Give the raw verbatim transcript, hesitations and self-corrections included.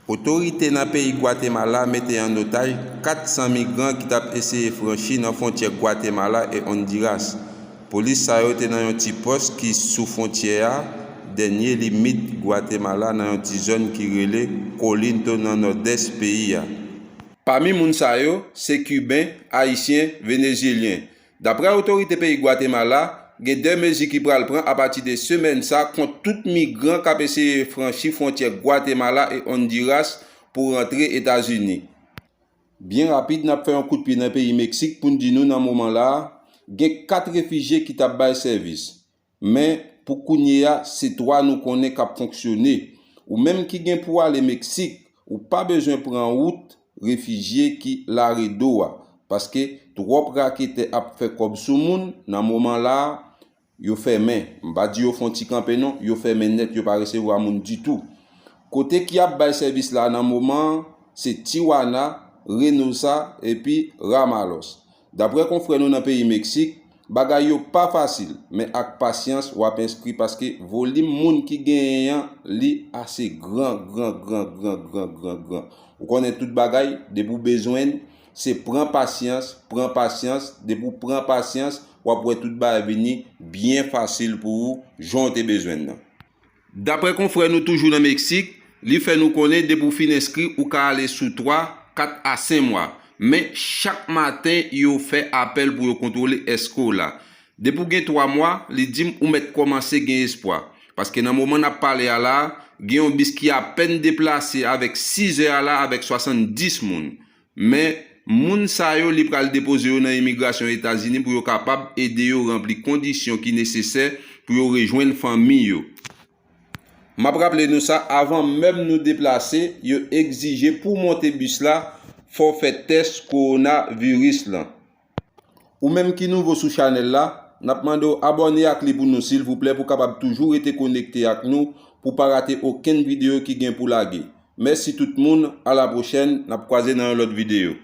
Otorite nan peyi Gwatemala mete an otaj kat san migran ki t ap eseye franchi nan fwontyè Gwatemala e Ondiras. Polis sa yo te nan yon ti pòs ki sou fwontyè a, dènye limit Gwatemala, nan yon ti zòn ki rele Colinto nan nòdès peyi a. Pami moun sa yo, se Kiben, Ayisyen, Venezyelyen. Daprè otorite peyi Gwatemala, gen de mezi ki pral pran apati de semèn sa kont tout migran k ap eseye franchi fwontyè Gwatemala e Ondiras pou rantre Etazini. Byen rapid, n ap fè yon kout pye nan peyi Meksik pou n di nou nan moman la a, gen kat refijye ki t ap bay sèvis. Men, pou kounye a, se twa nou konnen k ap fonksyone. Ou menm ki gen pou w ale Meksik, ou pa bezwen pran wout refijye ki Laredo a, paske twòp raketè ap fè kòb sou moun nan moman la a. Yo fèmen. M pa di yo fè yon ti kanpe non, yo fèmen nèt, yo pa resevwa moun ditou. Kote ki ap bay sèvis la nan moman an, se Tijuana, Reynosa epi Ramalos. Daprè konfrè nou nan peyi Meksik, bagay yo pa fasil, men ak pasyans w ap enskri paske volim moun ki genyen an, li ase gran, gran, gran, gran, gran, gran, gran. Ou konnen tout bagay, depi w bezwen l, se pran pasyans, pran pasyans, depi w pran pasyans, w ap wè tout bagay vini byen fasil pou ou, jan w te bezwen l nan. Daprè konfrè nou toujou nan Meksik, li fè nou konnen depi w fin enskri, ou ka ale sou twa, kat a senk mwa. Men, chak maten, yo fè apèl pou yo kontwole èske w la. Depi w gen twa mwa, li di m ou mèt kòmanse gen espwa. Paske nan moman n ap pale a la, gen yon bis ki apèn deplase avèk sizè a la avèk swasanndis moun. Men, moun sa yo, li pral depoze yo nan imigrasyon Etazini pou yo kapab ede yo ranpli kondisyon ki nesesè pou yo rejwenn fanmi yo. M ap raple nou sa, avan menm nou deplase, yo egzije pou w monte bis la, fò w fè tès kowonaviris lan. Ou menm ki nouvo sou chanèl la, n ap mande w abòne ak li pou nou silvouplè pou w kapab toujou rete konekte ak nou pou w pa rate okenn videyo ki gen pou lage. Mèsi tout moun, a la pwochèn, n ap kwaze nan yon lòt videyo.